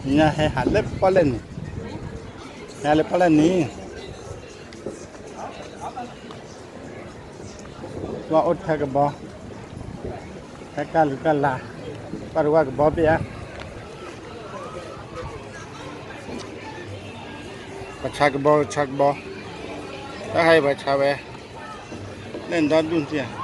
ညါဟဲဟးလၢပီၣ်လဲၣ်န့ၣ်, ဟဲလၢပီၣ်လဲၣ်န့ၣ်, ကွၢ်အိၣ်ထဲကဘီ, ဟဲကၢ်လူၤကၢ်လၤ, ကွၢ်တဝၢ်ကဘီပ့ၢ်ဧါ, ပှၤဆါကဘီ ဆါကဘီ, တၢ်ဟဲအံၤပှၤဆါဝဲ, လၢနဒီဒူၣ်သ့ၣ်ဧါ.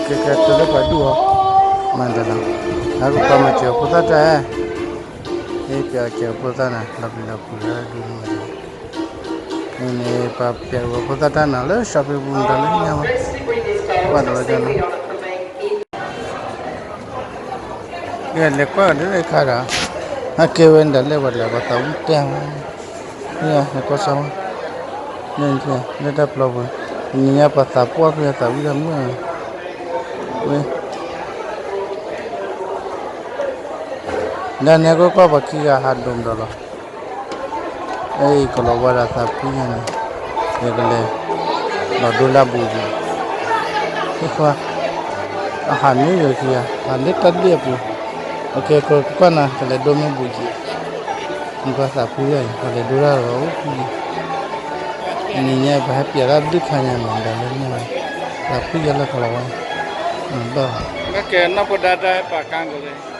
ကဲကဲ တုၤလၢပှၤဒူၣ်အီၤ, မၤဒၣ်လီၤ, အကပၤမၤစၢၤဖိသၣ်တၢ်, ပျဲစၢၤဖိသၣ်န့ၣ် လီၤပျံၤလီၤဖုးလၢဒူၣ်န့ၣ်, န့ၣ် ပှၤပျဲဝဲဖိသၣ်တၢ်နီၤ လၢ shopping ပူၤ တၢ်လၢညါဝဲ, ကွၢ်ဒီးဝဲဒၣ်နီၤ. ကဲ လဲၤကွၢ်ဒီးခါဒီး, အကဲဝဲဒၣ်လၢပှၤလဲၤပှၤသးဝံၣ်တဲဝဲ, လဲၤကွၢ်စၢ်ဝဲ, လၢတၢ်ပျီပူၤ, နံၤညါပှၤသးပှၢ်ဖဲသးဝံၣ်တၢ်မုာ်ဝဲ, ဒ်န့ၣ်ကကွၢ်ပှၤခံဂၤဟးဒိၣ်မးဒီးလီၤ. အံၤ ကလီၤဝါဒီးသးဖှံညါန့ၣ်, ယကလဲၤ လီၤဒိလၢအဘူးကံၢ်, ဟ့ၣ်ခွါ, အဟးမ့ၢ်ယိာ်ခံဂၤ ဟးလၢတၢ်ဒ့ၣ်အပူၤ, အကဲကကွၢ်နၤ ကလဲၤဒိမ့ၢ်ဘူးကံၢ်, နကွၢ်သးဖှံယါအံၤ ကလဲၤဒိတၢ်လီၤအိၣ်ဖှံ, နံၤညါပဟဲပျဲတၢ်ဒုးခါညါမး ဒီးလၢန့ၣ်, သးဖှံယါလၢကလီၤဝါ, ဘၣ်, ကဲနီၢ်ဖိဒါတၢ်ဟဲပာ်ကါကလဲၣ်.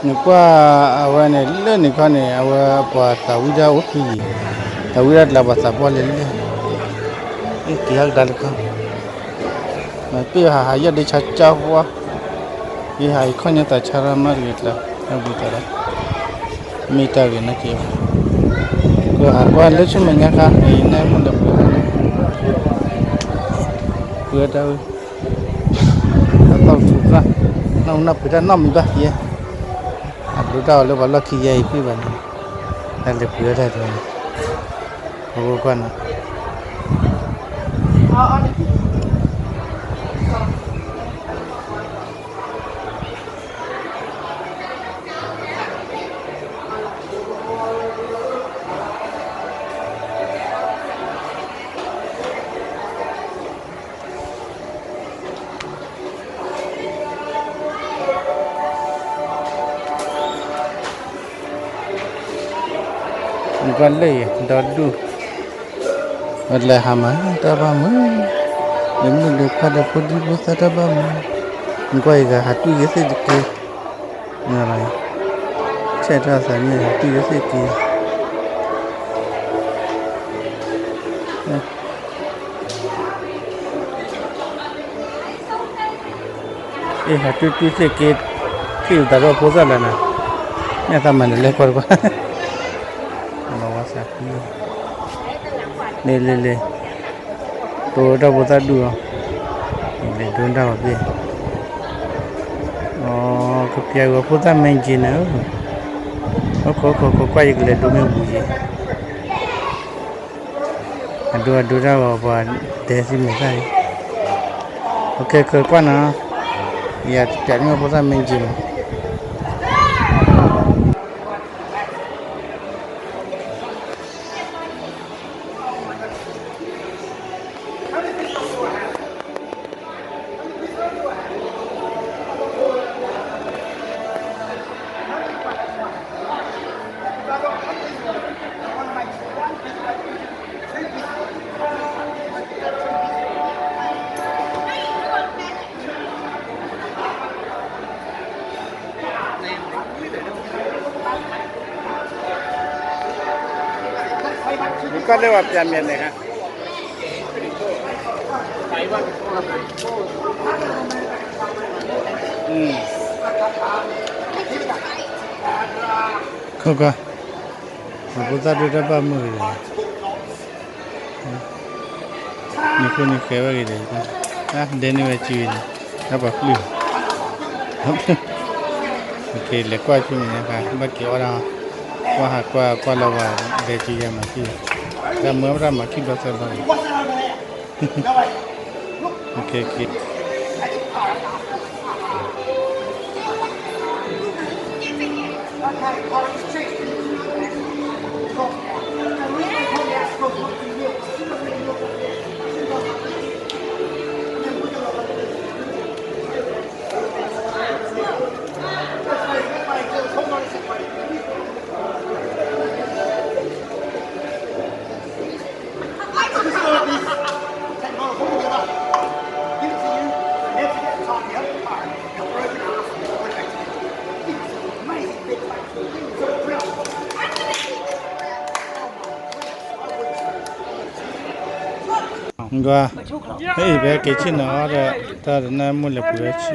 နကွၢ်အဝဲန့ၣ် လၢန့ၣ်ခီန့ၣ် အဝဲပှၤသးဝံၣ်တၢ်အိၣ်ဖှံယံၤ, သးဝံၣ်တၢ်ကျါပှၤသးပှၢ်လဲၣ်လဲၣ်, က့ၤဟးကဒါလၢခီ, မ့ၢ်ပ့ၢ်ဟးဟးယီၢ်ဒ့ဆါကၠါဝါ, ယဟးယခီၣ်ညါသးဆါရၣ်မးတဂ့ၤကျါ, တၢ်ဘျုးသးလီၤ, မ့ၢ်တၢ်ဂ့ၤနာ်က့ၤဘၣ်, ကဟးကွၢ်လၢဆူမဲာ်ညါခါ အံၤနဲမုၢ်လၢပှဲၤ, ပှဲၤတၢ်ဝဲ အသီၣ်ထူၣ်သၣ်, နီၢ်နၢ်ပှဲၤတၢ်နီတမံၤဘၣ်ယဲ, အဒိတၢ်အီၤလၢပှၤလီၢ်ခံယဲအံၤဖှံဘၣ်န့ၣ်, တၢ်လဲၤပှဲၤတၢ်တဝဲန့ၣ်, ပကွၢ်နီၤ, နကွၢ်လၢယဒီဒူၣ်, ဝဲလဲၤဟးမၤတၢ်ဘၣ်မုာ်, ယမုၢ်ဒုးဖးဒီးဖိဒံဖိသၣ်တၢ်ဘၣ်မုာ်, နကွၢ်ယဂၤဟးတွံၢ်ယသ့ၣ်တက့ၢ်, ဆဲးထီၣ်သးန့ၣ်ဟးတွံၢ်ယသ့ၣ်တက့ၢ်. အ့ၣ် ဟးတွံၢ်တွံၢ်သ့ၣ်က့, ထံၣ်သးဒီးဖိသၣ်လၢနၤ, မ့ၢ်သးမၤန့ၣ်လဲၤကွၢ်တကွၢ်, လီၤဝါသးဖှံ, လ့လ့လ့, တိၤဝဲဒၣ်ဖိသၣ်ဒူၣ်အီၤ, လဲၤဒိတၢ်အီၤဘ့ၣ်, အကပျဲဝဲဖိသၣ်မ့ၢ်က့ၤန့ၣ်, အိၣ်ခိးခိးခိးကွၢ်ယကလဲၤဒိမ့ၢ်ဝံၤက့ၤ အဒိအဒိတၢ်ဂီၤပှၤဒဲသံမဲာ်သၣ်အံၤ, အကဲကကွၢ်နီၤ, ယတပျးန့ၢ်ဖိသၣ်မ့ၢ်က့ၤမး. လၢဝဲပျးမဲာ်န့ၣ်ခါ ခီကီ ပဖိသၣ်ဒိၣ်တၢ်ဘၣ်မုာ်ဂ့ၤ နံၤခိၣ်နံၤဃဲဝဲဂ့ၤဒီး ဒဲန့ၢ်ဝဲစုန့ၣ် တၢ်ပှၤပျုၢ် လဲၤကွၢ်ဆူမဲာ်ညါခါ ဘၣ်က့ၤအီၣ်ဒၣ် ကွၢ်ဟးကွၢ်ကွၢ်လီၤဝဲ ဒဲစုယၤမၤစု တၢ်မၢပတၢ်မၤခံဘျီသၢဘျီ ကွၢ် ဟဲအံၤဖဲက့ၤဆ့ၣ်နီၤအီၤ တၢ်တနၢ်မိၢ်လဲၤပှ့ၤဝဲဆံ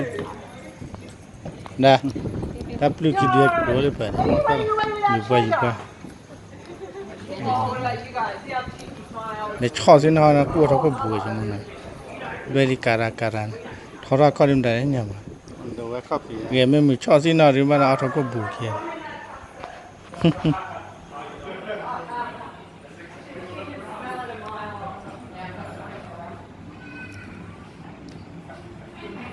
ဒၣ် တၢ်ပျုၢ်ခံဒုကတိၤလၢပှၤန့ၣ် ယူၤပှၢ်ယူၤပှၢ် လဲၤဆီၣ်သ့ၣ်နီၣ် ကူၣ်အီၣ်ထီၣ်ခိၣ်ဘူးကမနီၤ ဘဲလံကၤရၤကၤရၤန့ၣ် ထီထီၣ်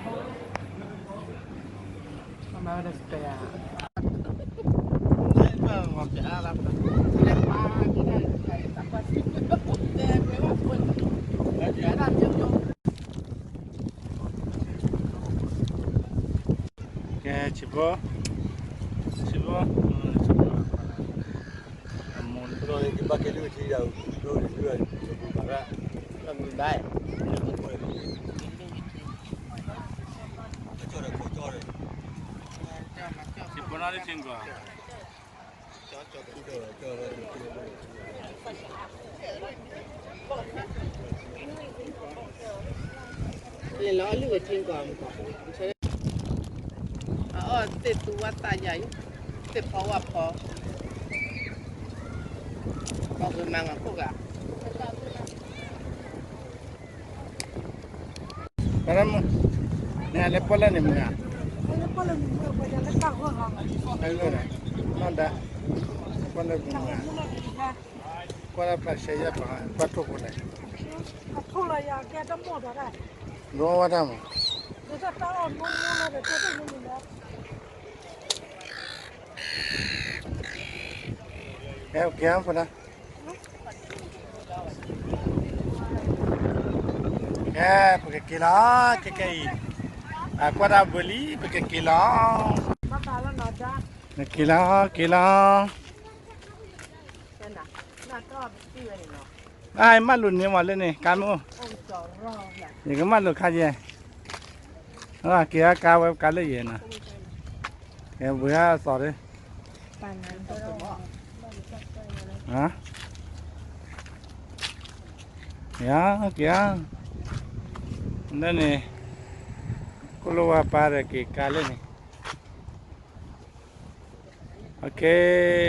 ခီၣ်ဒံးမတၤန့ၣ်မး ဂဲၤမ့ၢ်မုာ်ဆီၣ်သ့ၣ်နီၣ်ဒံးဘၣ်န့ၣ် အီၣ်ထီၣ်ခိၣ်ဘူးခံ ကဲ ဆံးဖိ ဆံးဖိ အမိၢ် ဆံးဖိနီၢ်တဆ့ကွၢ် လဲၤလီၤအီၣ်လုၢ်ဝဲထံကီၢ်မကီၢ် အအီၣ်သ့ၣ်သူဝဲသးယၤအံၤ သ့ၣ်ဖီဝါဖီ ပှၤဂုၤမၤငါခိၣ်ဂၤ ပှၤလၢမုၢ် နလဲၤပီၣ်လဲၣ်န့ၣ်မုၢ်ဧါ နီၢ်ဒါ ပီၣ်လဲၣ်မုၢ်ဧါ ကွၢ်လၢပှၤရှဲယဲၢ်ပှၤ ကွၢ်ထိၣ်ဖိလဲၣ် ရိဝဲတၢ်မး ကဲ ကဲ ပကက့ၤလီၤ ခဲကဲအံၤ အကွၢ်တၢ်ဘၢလံ ပကက့ၤလီၤ က့ၤလီၤ က့ၤလီၤ အမၢလိာ်န့ၢ်မးလၢန့ၣ် ကါမ့ၢ်အိၣ် ယကမၢလိာ်ခါယဲ က့ၤအကါဝဲကါလၢယဲနီၤ ကဲဝဲအသီဒီး ယက့ၤ လၢန့ၣ် ကိၣ်လိဝါပၢ်ဒီးက့ၤကါလၢန့ၣ် okay